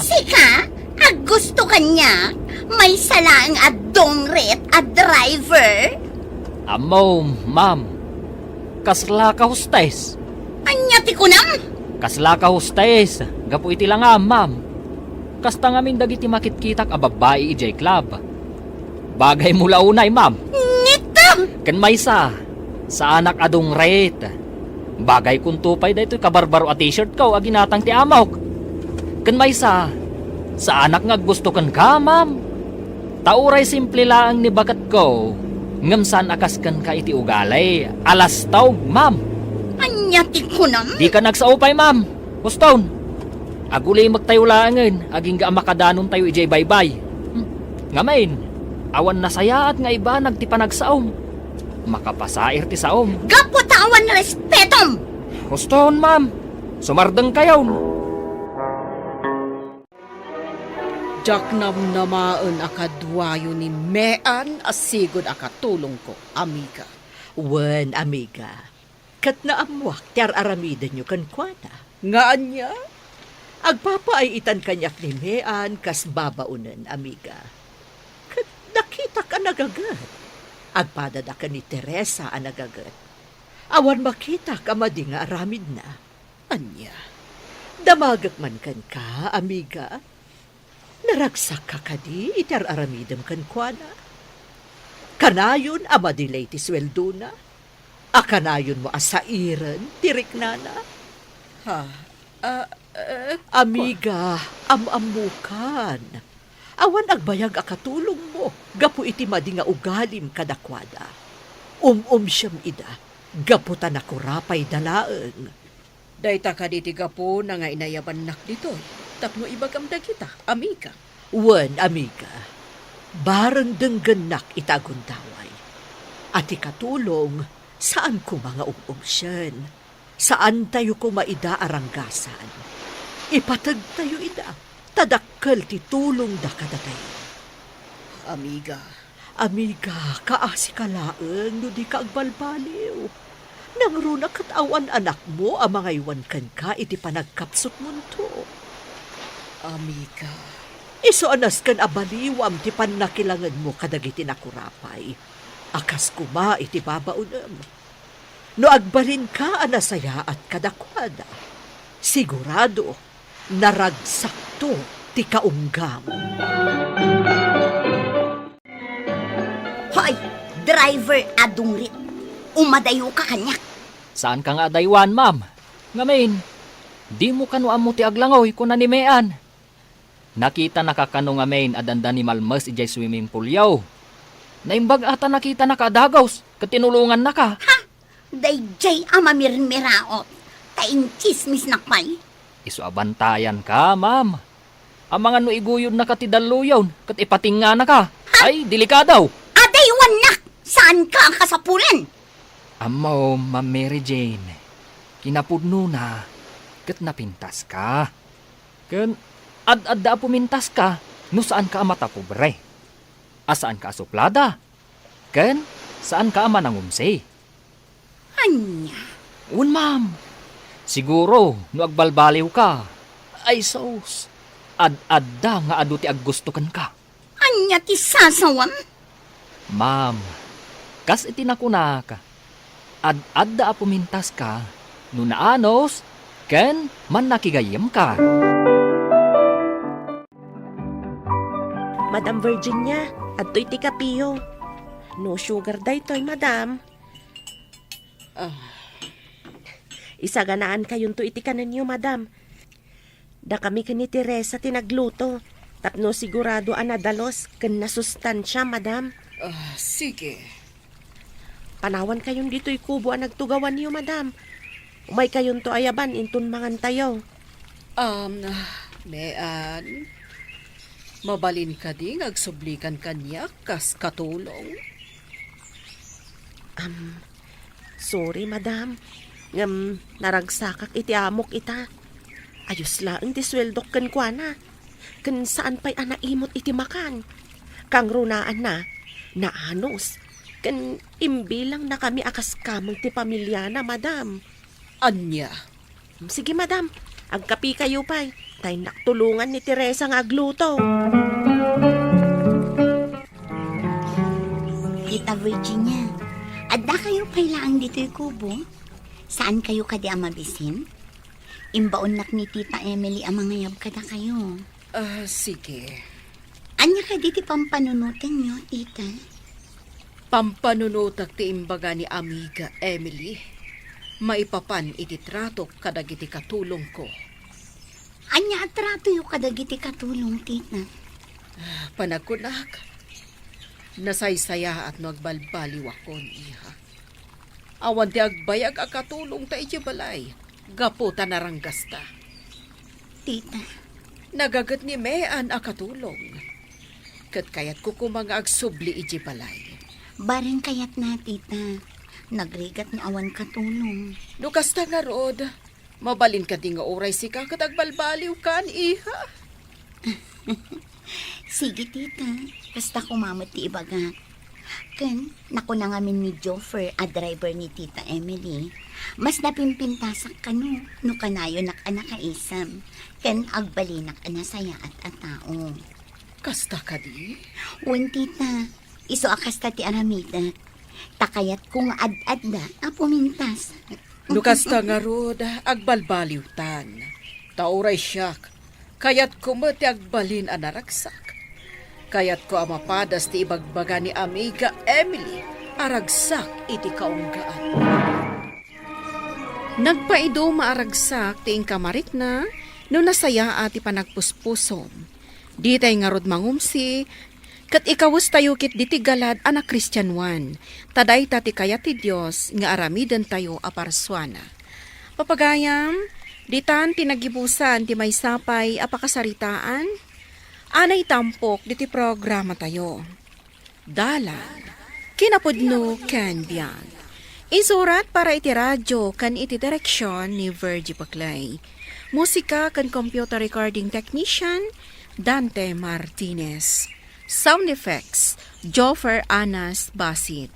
Sika? Aggusto kaniak? Maysa laeng a dungrit a driver? Ammo, ma'am. Kasla ka hostes? Ania ti kunam? Kasla ka hostes, gapu iti langam, ma'am. Kasta ngamin dagiti makitkitak a babbai idiay club. Bagaymo la unay, ma'am. Ngetta! Ken maysa, saanak a dungrit. Bagaykonto pay daytoy kabarbaro a t-shirtko a ginatang ti amok. Ken maysa, saanak nga aggusto kenka, ma'am. Ta uray simple laeng ni baketko, ngem saan a kas kenka iti ugali, alastaw, ma'am. Ania ti kunam? Dika nagsao pay, ma'am. Huston, agulimektayo laengen agingga a makadanontayo idiay baybay. Hmm. Ngamin, awan nasayaat nga ibanag ti panagsaom. Makapasair ti saom. Gapu ta awan respetom! Huston, ma'am. Sumardengkayon. Diak namnamaen a kaduayo ni May Ann a sigud a katulongko, amiga. Wen, amiga. Ket naammoak ti ar-aramidenyo kenkuana. Nga ania? Agpapaay-itan kaniak ni May Ann kas babaonen, amiga. Ket nakitak a nagaget. Agpadada ken ni Teresa a nagaget. Awan makitak a madi nga aramidna. Ania? Damagek man kenka, amiga. Naragsakka kadi iti ar-aramidem kenkuana? Kanayon a madilay ti sueldona? A kanayonmo a sairen ti riknana? Ha? Ah, eh, amiga, am-ammokan. Awan agbayag a katulongmo gapu iti madi nga ugalim kadakuada. Um-umsiem ida gapu ta nakurapayda laeng. Dayta kadi ti gapuna nga inayabannak ditoy tapno ibagam dagita, amiga. Wen, amiga, bareng denggennak ita a gundaway. A ti katulong, saan koma nga um-umsien. Saantayo koma ida a ranggasan. Ipategtayo ida, ta dakkel ti tulongda kadatayo. Amiga. Amiga, kaasika laeng no dika agbalbaliw. Nangruna ket awan anakmo a mangaywan kenka iti panagkapsutmonto. Amiga. Isu a nasken a baliwam ti pannakilangenmo kadagiti nakurapay a kas koma iti babaonem. No agbalinka a nasayaat kadakuada, sigurado, naragsakto ti kaunggam. Hoy, driver a dungrit, umadayoka kaniak. Saanka nga adaywan, ma'am. Ngamin, dimo kano ammo ti aglangoy, kuna ni May Ann. Nakitanaka kano ngamin a dandani malmes idiay swimming poolyo. Naimbag a ta nakitanaka a dagus ket tinulongannaka. Ha? Daydiay a mamirmiraot ta intsismisnak pay. Isu a bantayanka, ma'am. Amangan no iguyodnaka ti dalluyon ket ipatingnganaka. Ay, delikado! Adaywannak! Saanka a kasapulan! Ammom, Ma'am Mary Jane, kinapudnona ket napintaska. Ken ad-adda a pumintaska no saanka a matapobre, a saanka a suplada, ken saanka a manangumsi. Ania? Wen, ma'am. Siguro, no agbalbaliwka, ay sus, ad-adda nga adu ti aggusto kenka. Ania ti sasawam? Ma'am, kas iti nakunak, ad-adda a pumintaska no naanus ken mannakigayyemka. Madam Virginia, adtoy ti kapiyo. No sugar daytoy, madam. Ah. Isaganankayonto iti kanenyo, madam. Dakami ken ni Teresa ti nagluto, tapno sigurado a nadalus ken nasustansia, madam. Ah, sige. Panawankayon ditoy kubo a nagtugawanyo, madam. Umaykayonto ayaban inton mangantayo. Um, Mean, mabalin kadi nga agsublikan kaniak kas katulong? Um, sorry, madam. Ngem naragsakak iti amok ita. Ayos laeng ti sueldok kenkuana. Ken saan pay a naimut iti makan. Kangrunaanna, naanus. Ken imbilangnakami a kas kameng ti pamiliana, madam. Ania? Sige, madam. Agkapikayo pay. Ta innak tulongan ni Teresa nga agluto. Tita Virginia, addakayo pay laeng ditoy kubo? Saankayo kadi a mabisin? Imbaonnak ni Tita Emily a mangayab kadakayo. Ah, sige. Ania kadi ti pampanunotenyo, tita? Pampanunotak ti imbaga ni Amiga Emily maipapan iti tratok kadagiti katulongko. Ania a tratoyo kadagiti katulong, tita? Ah, panagkunak, nasaysayaat no agbalbaliwakon, iha. Awan ti agbayag a katulongta idiay balay gapu ta naranggasta. Tita. Nagaget ni Mean a katulong. Ket kayatko koma nga agsubli idiay balay. Bareng kayatna, tita. Nagrigat no awan katulong. No kasta ngarud, mabalin kadi nga uray sika ket agbalbaliwkan, iha? Sige, tita. Kasta koma met ti ibagak. Ken, nakuna ngamin ni Joffer a driver ni Tita Emily, mas napimpintasak kano no kanayonak a nakaisem, ken agbalinak a nasayaat a tao. Kasta kadi? Wen, tita. Isu a kasta ti aramidek. Ta kayatko nga ad-adda a pumintas. No kasta ngarud, agbalbaliwtan. Ta uray siak, kayatko met ti agbalin a naragsak. Kayatko a mapadas ti ibagbaga ni Amiga Emily a ragsak iti kaunggaan. Nagpaiduma a ragsak ti inka maritna no nasayaat ti panagpuspusom. Ditay ngarud mangumsi, ket ikawestayo ketdi ti galad a nakristianoan, ta dayta ti kayat ti Dios nga aramidentayo a parsuana. Papagayam, ditan ti nagibusan ti maysa pay a pakasaritaan a naitampok diti programatayo. Dalan. Kinapudno ken biag. Insurat para iti radio ken iti direksion ni Virgie Paclay. Musika ken computer recording technician, Dante Martinez. Sound effects, Joffer Anas Basit.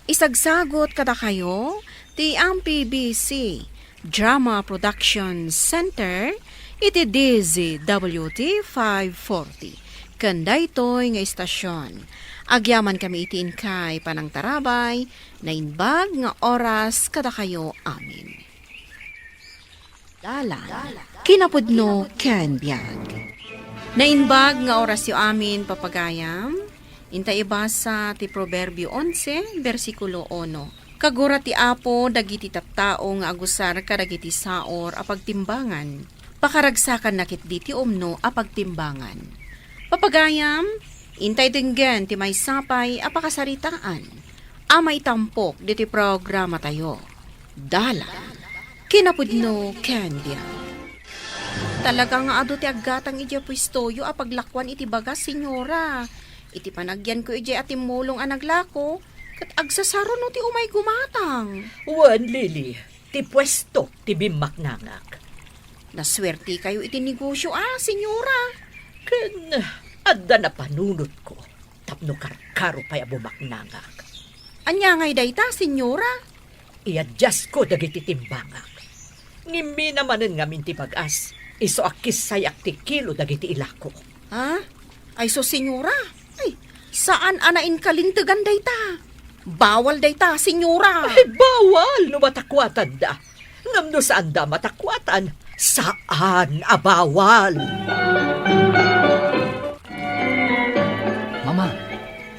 Isagsagot kadakayo ti M P B C Drama Production Center iti D Z W T five forty. Ken daytoy nga istasion, agyamankami iti inkay panangtarabay, naimbag nga oras kadakayo amin. Dalan, kinapudno ken biag. Naimbag nga orasyo amin, papagayam. Inta ibasa ti Proverbio onse, bersikulo uno. Kagura ti Apo dagiti tattao nga agusar kadagiti saor a pagtimbangan. Pakaragsakanna ketdi ti umno a pagtimbangan. Papagayam, intay denggen ti maysa pay a pakasaritaan a maitampok ditoy programatayo. Dalan, kinapudno ken biag. Talaga nga adu ti aggatang idiay puestoyo a paglakuan iti bagas, Senyora. Iti panagyanko idiay a timmulong a naglako, ket agsasaro no ti umay gumatang. Wen, Lily, ti puesto ti bimmaknangak. Nasuertikayo iti negosio, a, Senyora. Ken adda napanunotko tapno karkaro pay a bumaknangak. Ania ngay dayta, Senyora? Iadiasko dagiti timbangak. Ngimmina manen ngamin ti bagas, isu a kissayak ti kilo dagiti ilako. Ha? Ay, sus, Senyora. Ay, saan a nainkalintegan dayta. Bawal dayta, Senyora. Ay, bawal no matakuatanda. Ngem no saanda matakuatan, saan a bawal. Mama,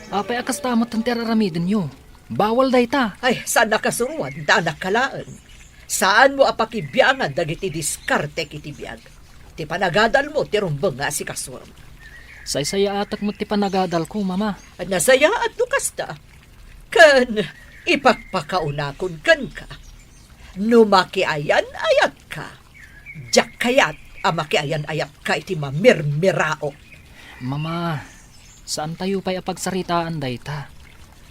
apay a kasta met ti ar-aramidenyo? Bawal dayta. Ay, saan a kasuroan, ta anak ka laeng. Saanmo a pakibiangan dagiti diskartek iti biag. Ti panagadalmo ti rumbeng nga asikasuem. Saysayaatek met ti panagadalko, Mama. Nasayaat no kasta. Ken ipakpakaunakon kenka. No makiayan-ayatka, diak kayat a makiayan-ayatka iti mamirmiraok. Mama, saantayo pay a pagsaritaan dayta.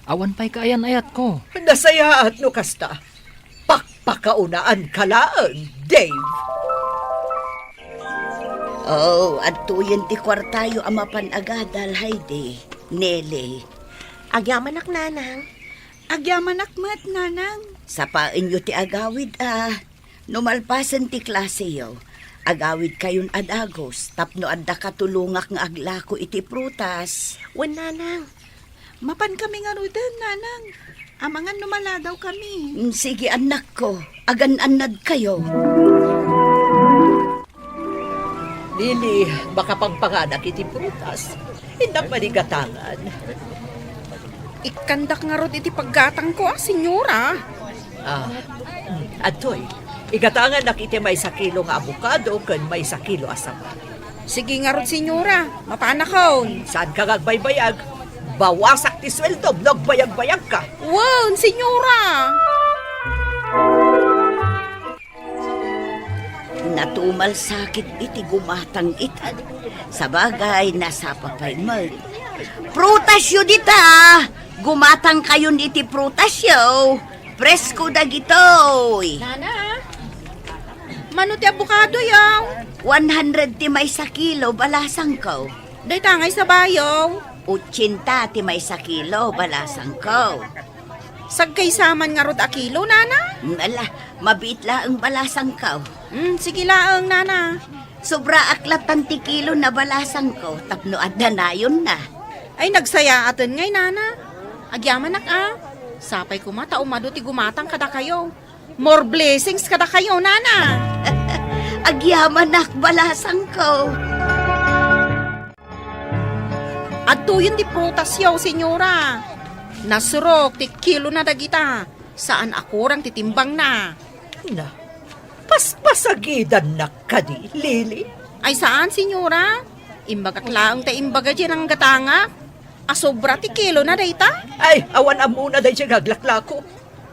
Awan pay kaayan-ayatko. Nasayaat no kasta. Pakpakaunaan ka laeng, Dave. Oh, adtoyen ti kuartayo a mapan agadal, Heidi, Nelly. Agyamanak, Nanang. Agyamanak met, Nanang. Sapaenyo ti agawid, a. No malpasen ti klaseyo, agawidkayon a dagus tapno adda katulongak nga aglako iti prutas. Wen, Nanang. Mapankami ngaruden, Nanang. Amangan no maladawkami. Mm, sige, annakko. Agan-annadkayo. Lily, makapangpanganak iti prutas. Innak manigatangan. Ikkandak ngarud iti paggatangko, a, Senyora. Ah, mm, adtoy. Igatangannak iti maysa kilo nga abokado ken maysa kilo a saba. Sige ngarud, Senyora. Mapanakon. Saanka nga agbaybayag? Bawasak ti sueldom no agbayagbayagka. Wen, Senyora. Natumalsakit iti gumatang ita. Sabagay, nasapa pay met. Prutasyo dita! Gumatangkayon iti prutasyo. Presko dagitoy. Nana, mano ti abokado, yaw? One hundred ti maysa kilo, balasangko. Dayta ngay sabayo? Ochenta ti maysa kilo, balasangko. Sagkaysa man ngarud a kilo, Nana? Mm, ala, mabiit laeng balasangko. Mm, sige laeng, Nana. Sobraak lattan ti kilo na balasangko tapno adda nayonna. Ay, nagsayaaten ngay, Nana. Agyamanak, a. Sapay koma ta umadu ti gumatang kadakayo. More blessings kadakayo, Nana. Agyamanak, balasangko. Adtoyen ti prutasyo, Senyora. Nasurok ti kilona dagita. Saan a kurang ti timbangna. Na, paspasagidannak kadi, Lily? Ay, saan, Senyora. Imbagak laeng ta imbaga diay nanggatangak. A sobra ti kilona dayta? Ay, awan ammona daydiay nga aglaklako.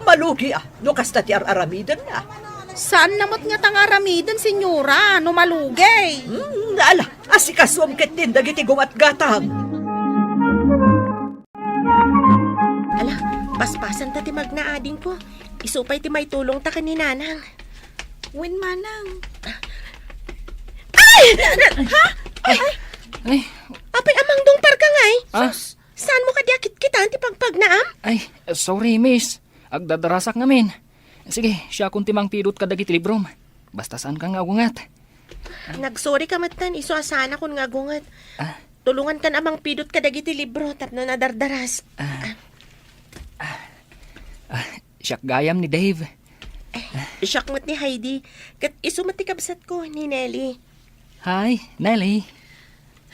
Malugi a, no kasta ti ar-aramidenna. Saanna met ngata nga aramiden, Senyora, no malugi. Hmm, ala, asikasuem ketdin dagiti gumatgatang. Ala, paspasanta ti magna, adingko. Isu pay ti maitulongta ken ni Nanang. Wen, Manang. Ay! Ha? Ay! Ay! Apay a mangdungparka ngay? Ah? Sus! Saanmo kadi a kitkitan ti pagpagnaam? Ay, sorry, miss. Agdardarasak ngamin. Sige, siakon ti mangpidut kadagiti librom. Basta saanka nga agunget. Nagsorry ka metten, isu a saanakon nga agunget. Ah? Tulongankan a mangpidut kadagiti libro tapno nadardaras. Ah. Ah. Ah, siak gayam ni Dave. Eh, siak met ni Heidi. Ket isu met ti kabsatko, ni Nelly. Hi, Nelly.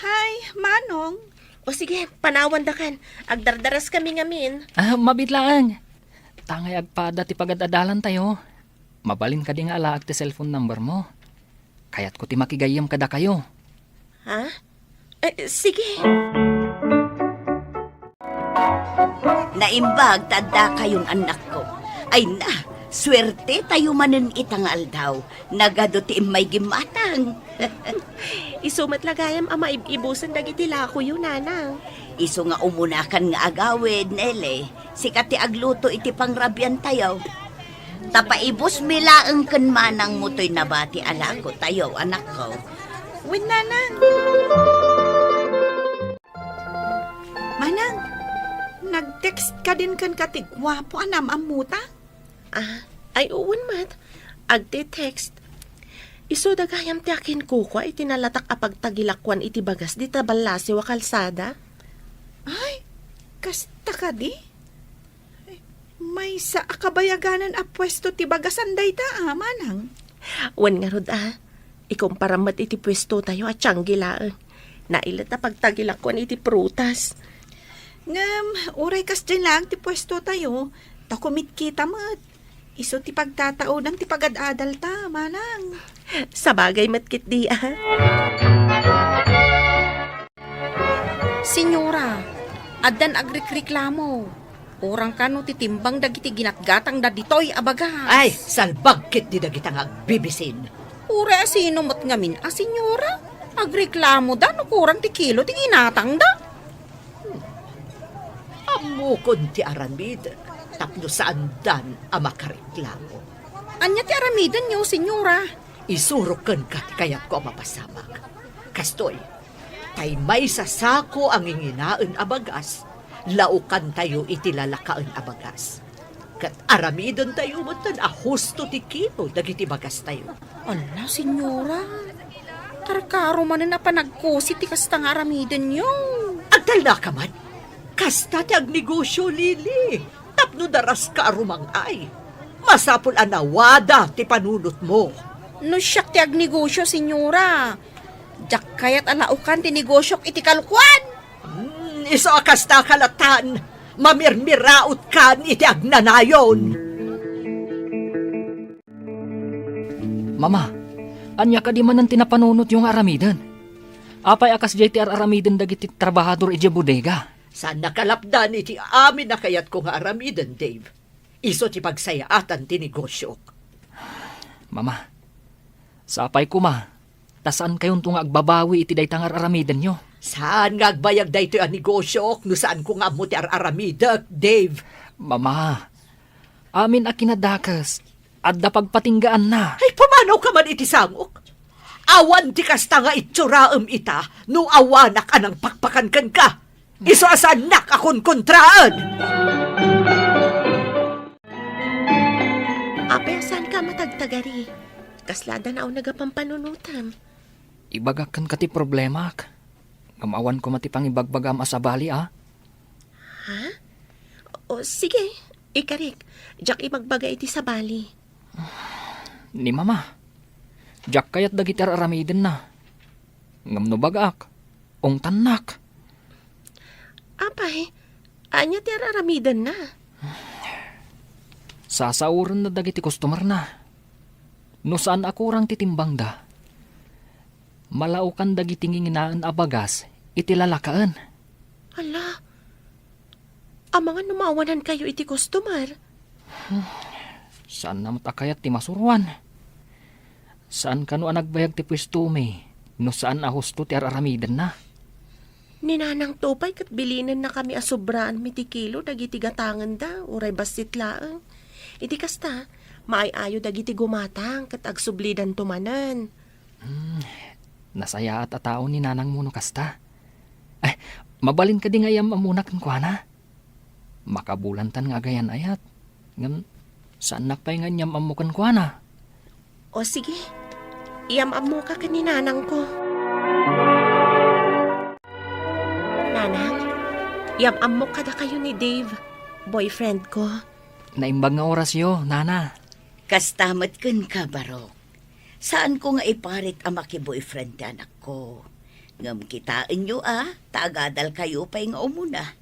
Hi, Manong. O sige, panawandakan. Agdardaraskami ngamin. Ah, mabiit laeng. Tangay agpada ti pagad-adalantayo. Mabalin kadi nga alaek ti cellphone number mo? Kayatko ti makigayyem kadakayo. Ha? Eh, sige. Naimbag ta addakayon, annakko. Ay na, Suerte tayo manen ita nga aldaw. Nagadu ti immay gimmatang. Isu met la gayam a maib-ibusen dagiti lakoyo, Nanang. Isu nga umunakan nga agawid, Nele. Sika ti agluto iti pangrabian tayo. Ta paibusmi laeng ken manangmo toy nabati a lako tayo, anakko. Wen, Nanang. Manang, nag-text kadin kenka ti guapo a naam-ammota? Ah, ay, wen met. Agte-text. Isuda gayam ti akinkukua iti nalatak a pagtagilakuan iti bagas dita ballasiw a kalsada. Ay, kasta kadi? Maysa a kabayaganan a puesto ti bagasan dayta, a, Manang. Wen ngarud, a, ikumparam met iti puesto tayo a tianggi laeng. Nailet a pagtagilakuan iti prutas. Ngem, uray kasdiay laeng ti puesto tayo, ta kumitkita met. Isu ti pagtataodan ti pagad-adalta, Manang. Sabagay met ketdi, a. Senyora, addan agrikreklamo. Urang kano ti timbang dagiti ginatgatangda ditoy a bagas. Ay, salbag ketdi dagita nga agbibisin. Uray a sino met ngamin a senyora, agreklamoda no kurang ti kilo ti ginatangda. Hmm. Ammokon ti aramid tapno saandan a makareklamo. Ania ti aramidenyo, senyora? Isurok kenka ti kayatko a mapasamak. Kastoy, tay maysa sako a nginginaen a bagas, laokantayo iti lalakaen a bagas. Ket aramidentayo metten a husto ti kilo dagiti bagastayo. Ala, senyora, karkaro manen a panagkusi ti kasta nga aramidenyo. Agtalnaka man. Kasta ti agnegosio, Lily. Tapno daraska a rumang-ay. Masapul a nawada ti panunotmo. No siak ti agnegosio, senyora, diak kayat a laokan ti negosiok iti kalkuan. Hmm, isu a kasta ka latan, mamirmirautkan iti agnanayon. Mama, ania kadi manen ti napanunotyo nga aramiden? Apay a kasdiay ti ar-aramiden dagiti trabahador idiay bodega? Saannak a lapdan iti amin a kayatko nga aramiden, Dave. Isu ti pagsayaatan ti negosiok. Mama, sapay koma, ta saankayonto nga agbabawi iti dayta nga ar-aramidenyo. Saan nga agbayag daytoy a negosiok no saanko nga ammo ti ar-aramidek, Dave. Mama, amin a kinadakes, adda pagpatinggaanna. Ay, pumanawka man iti sangok. Awan ti kasta nga itsoraem ita no awanak a nangpakpakan kenka. Isu a saannak a konkontraen. Apay a saanka a matagtagari? Kasla adda nauneg a pampanunotem? Ibagak kenka ti problemak. Ngem awan koma ti pangibagbagam a sabali, a? Ha? O, sige, ikarik. Diak ibagbaga iti sabali. Ni Mama, diak kayat dagiti ar-aramidenna. Ngem no bagak, ungtannak. Apay, ania ti ar-aramidenna? Sasaorenna dagiti customerna. No saan a kurang ti timbangda, malaokan dagiti nginginaen a bagas iti lalakaen. Ala, amangan no maawanankayo iti customer? Saanna met a kayat ti masuroan. Saan kano a nagbayag ti puestomi no saan a husto ti ar-aramidenna? Ni Nanangto pay ket bilinennakami a sobraanmi ti kilo dagiti gatangenda, uray bassit laeng. Iti kasta, maay-ayo dagiti gumatang ket agsublidanto manen. Hmm, nasayaat a tao ni nanangmo no kasta. Ay, mabalin kadi nga iyam-ammona kenkuana? Makabulantan nga agayan-ayat. Ngem, saannak pay nga inyam-ammo kenkuana. O sige, iyam-ammoka ken ni nanangko. Nanang, iyam-ammok kadakayo ni Dave, boyfriend ko. Naimbag nga orasyo, Nana. Kasta met kenka, Barok. Saanko nga iparit a maki-boyfriend ti anakko. Ngem kitaenyo a, ta agadalkayo pay nga umuna.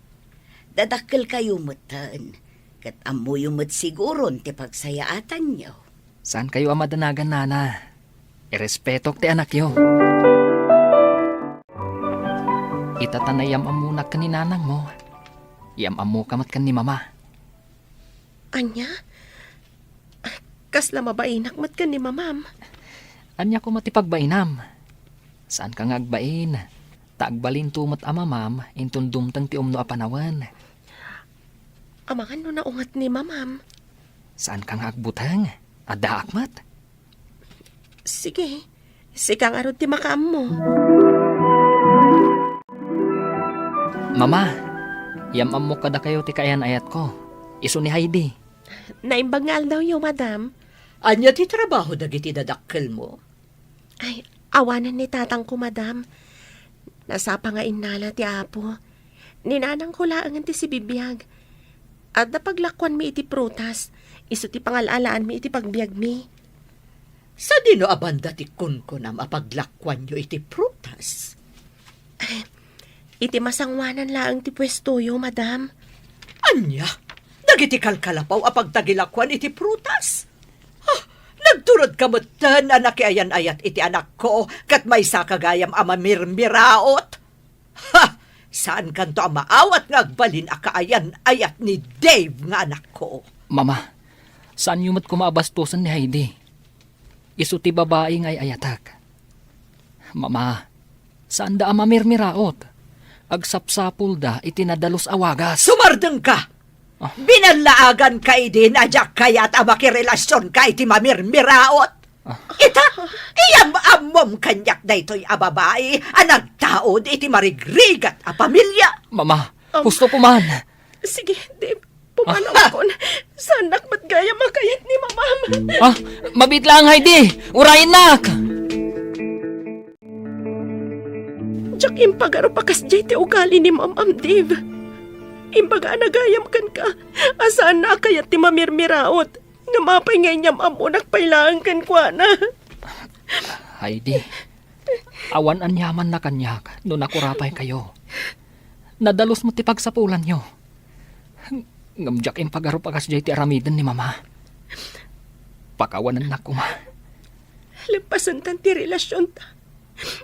Dadakkelkayo metten, ket ammoyo met siguron ti pagsayaatanyo. Saankayo a madanagan, Nana. Irespetok ti anakyo. Ita ta naiyam-ammonak ken ni nanangmo, iyam-ammoka met ken ni Mama. Ania? Kasla mabainak met ken ni mamam. Ania koma ti pagbainam? Saanka nga agbain, ta agbalinto met a mamam inton dumteng ti umno a panawen. Amangan no naunget ni mamam. Saanka nga agbuteng? Addaak met. Sige, sika ngarud ti makaammo. Mama, yam-ammok kadakayo ti kaayan-ayatko. Isu ni Heidi. Naimbag nga aldawyo, madam. Ania ti trabaho dagiti dadakkelmo? Ay, awanen ni tatangko, madam. Nasapa nga innala ti Apo. Ni nanangko laengen ti sibibiag. Adda paglakuanmi iti prutas. Isu ti pangal-alaanmi iti pagbiagmi. Sadino a banda ti kunkunam a paglakuanyo iti prutas? Iti masangoanan laeng ti puestoyo, madam. Ania? Dagiti kalkalapaw a pagtagilakuan iti prutas? Ah, nagturodka metten a nakiayan-ayat iti anakko ket maysaka gayam a mamirmiraot? Ha! Saankanto a maawat nga agbalin a kaayan-ayat ni Dave nga anakko? Mama, saanyo met koma a bastosen ni Heidi. Isu ti babai nga ay-ayatek. Mama, saanda a mamirmiraot. Agsapsapulda iti nadalus a wagas. Sumardengka! Ah. Binallaaganka idin a diak kayat a makirelasionka iti mamirmiraot. Ah. Ita, iyam-ammom kaniak daytoy a babai a nagtaud iti marigrigat a pamilia. Mama, Um, husto koman. Sige, Dave, pumanawakon. Saannak met gayam a kayat ni mamam. Ah, mabiit laeng, Heidi. Urayennak. Diak impagarup a kasdiay ti ugali ni mamam, Dave. Imbagana gayam kenka a saanna a kayat ti mamirmiraot. Ngem apay nga inyam-ammonak pay laeng kenkuana? Heidi, awan aniamanna kaniak no nakurapaykayo. Nadalus met ti pagsapulanyo. Ngem diak impagarup a kasdiay ti aramiden ni Mama. Pakawanennak koma. Leppasenta ti relasionta.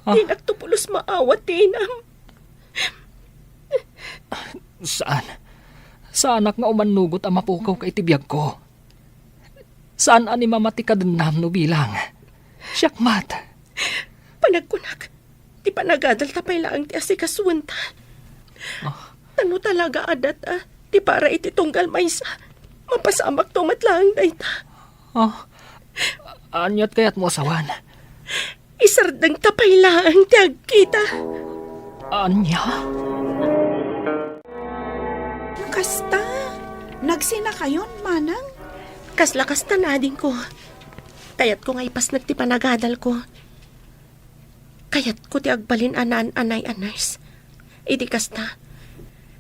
Ah. Dinak to pulos maawat ti inam. Saan. Saanak nga umannugot a mapukawka iti biagko. Saan a ni Mama ti kadennam no bilang. Siak met. Panagkunak, ti panagadalta pay laeng ti asikasuenta. Ah. Ta no talaga a data ti para iti tunggal maysa, mapasamakto met laeng dayta. Ah. Aniat kayatmo a sawen? Isardengta pay laeng ti agkita. Ania? Kasta, nagsinakayon, manang? Kasla kasta, adingko. Kayatko nga ipasnek ti panagadalko. Kayatko ti agbalin a naan-anay a nurse. Idi kasta,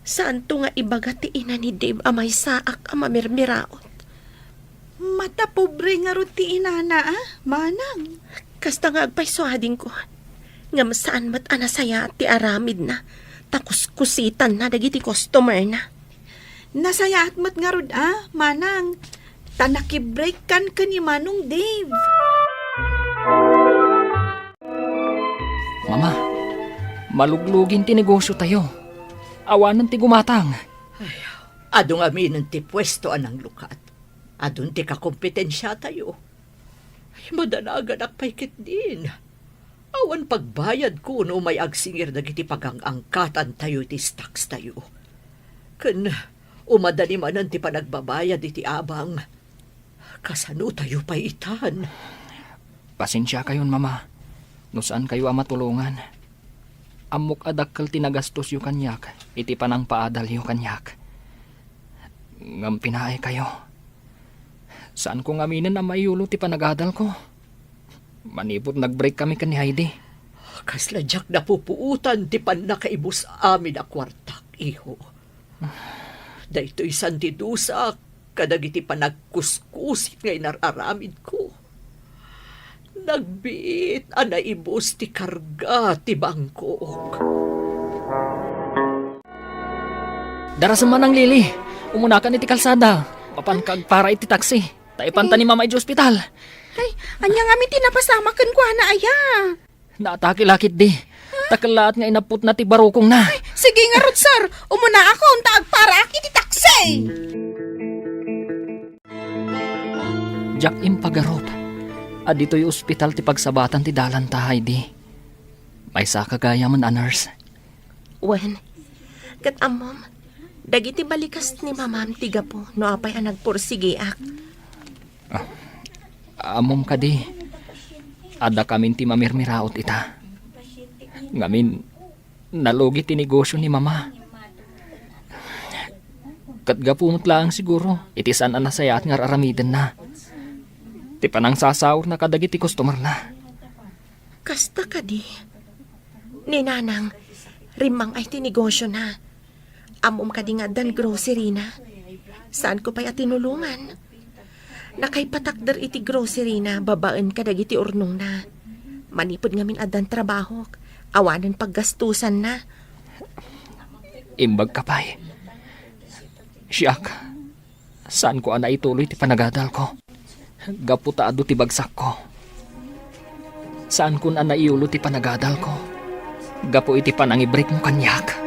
saanto nga ibaga ti ina ni Dave a maysaak a mamirmiraot. Matapobre ngarud ti inana, a, manang. Kasta nga agpayso, adingko. Ngem saan met a nasayaat ti aramidna, ta kuskusitanna dagiti customerna. Nasayaat met ngarud, a, manang. Ta nakibreakkan ken ni Manong Dave. Mama, maluglugin ti negosiotayo. Awanen ti gumatang. Ay, adu ngaminen ti puesto a nanglukat. Adun ti kakompetensiatayo. Ay, madanaganak pay ketdin. Awan pagbayadko no umay agsingir dagiti pagang-angkatantayo iti stocks tayo. Ken umada ni manen ti panagbabayad iti abang. Kasano tayo pay itan? Pasensiakayon, Mama, no saankayo a matulongan. Ammok a dakkel ti nagastosyo kaniak iti panangpaadalyo kaniak. Ngem pinaaykayo. Saanko ngaminen a maiyulo ti panagadalko. Manipud nag-break kami ken ni Heidi. Kasla diak napupuotan ti pannakaibus amin a kuartak, iho. Daytoy saan ti dusak kadagiti panagkuskusit nga inar-aramidko. Nagbiit a naibus ti karga ti bangkok. Darasem, Manang Lily. Umunakan iti kalsada. Mapanka agpara iti taksi. Ta ipanta ni Mama iti ospital. Ay, ania ngamin ti napasamak kenkuana, aya? Naatake la ketdi. Ta kellaat nga inapputna ti barukongna. Ay, sige ngarud, sir. Umunaakon ta agparaak iti taksi. Diak impagarup a ditoy ospital ti pagsabatan ti dalanta, Heidi. Maysaka gayamen a nurse. Wen, ket ammom, dagiti balikas ni mamam ti gapu no apay a nagpursigiak. Ah, ammom kadi, adda kamin ti mamirmiraot ita. Ngamin, nalugi ti negosio ni mama. Ket gapu met laeng siguro iti saan a nasayaat nga ar-aramidenna. Ti panangsasaurna kadagiti customerna. Kasta kadi? Ni Nanang, rimmang-ay ti negosiona. Ammom kadi nga addan grocery-na? Saanko pay a tinulongan. Nakaipatakder iti grocery-na babaen kadagiti urnongna. Manipud ngamin addan trabahok, awanen paggastusanna. Imbagka pay. Siak, saanko a naituloy ti panagadalko. Gapu ta adu ti bagsakko. Saankon a naiyulo ti panagadalko. Gapu iti panangibrikmo kaniak.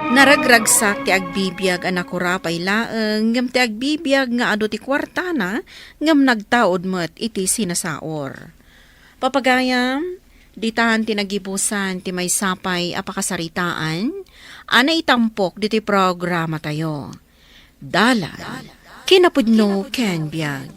Naragragsak ti agbibiag a nakura pay laeng ngem ti agbibiag nga adu ti kuartana ngem nagtaud met iti sinasaor. Papagayam, ditan ti nagibusan ti maysa pay a pakasaritaan a naitampok ditoy programatayo. Dalan, kinapudno ken biag.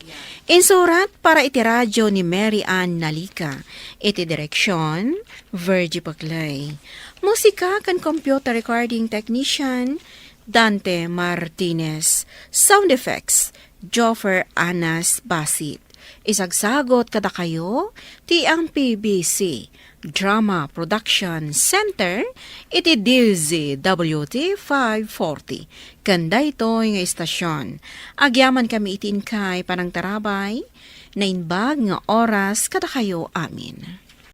Insurat para iti radio ni Mary Ann Nalica. Iti direksion, Virgie Paclay. Musika ken computer recording technician, Dante Martinez. Sound effects, Joffer Anas Basit. Isagsagot kadakayo ti M P B C Drama Production Center iti D Z W T five forty. Ken daytoy nga istasion, agyamankami iti inkay panangtarabay, naimbag nga oras kadakayo amin.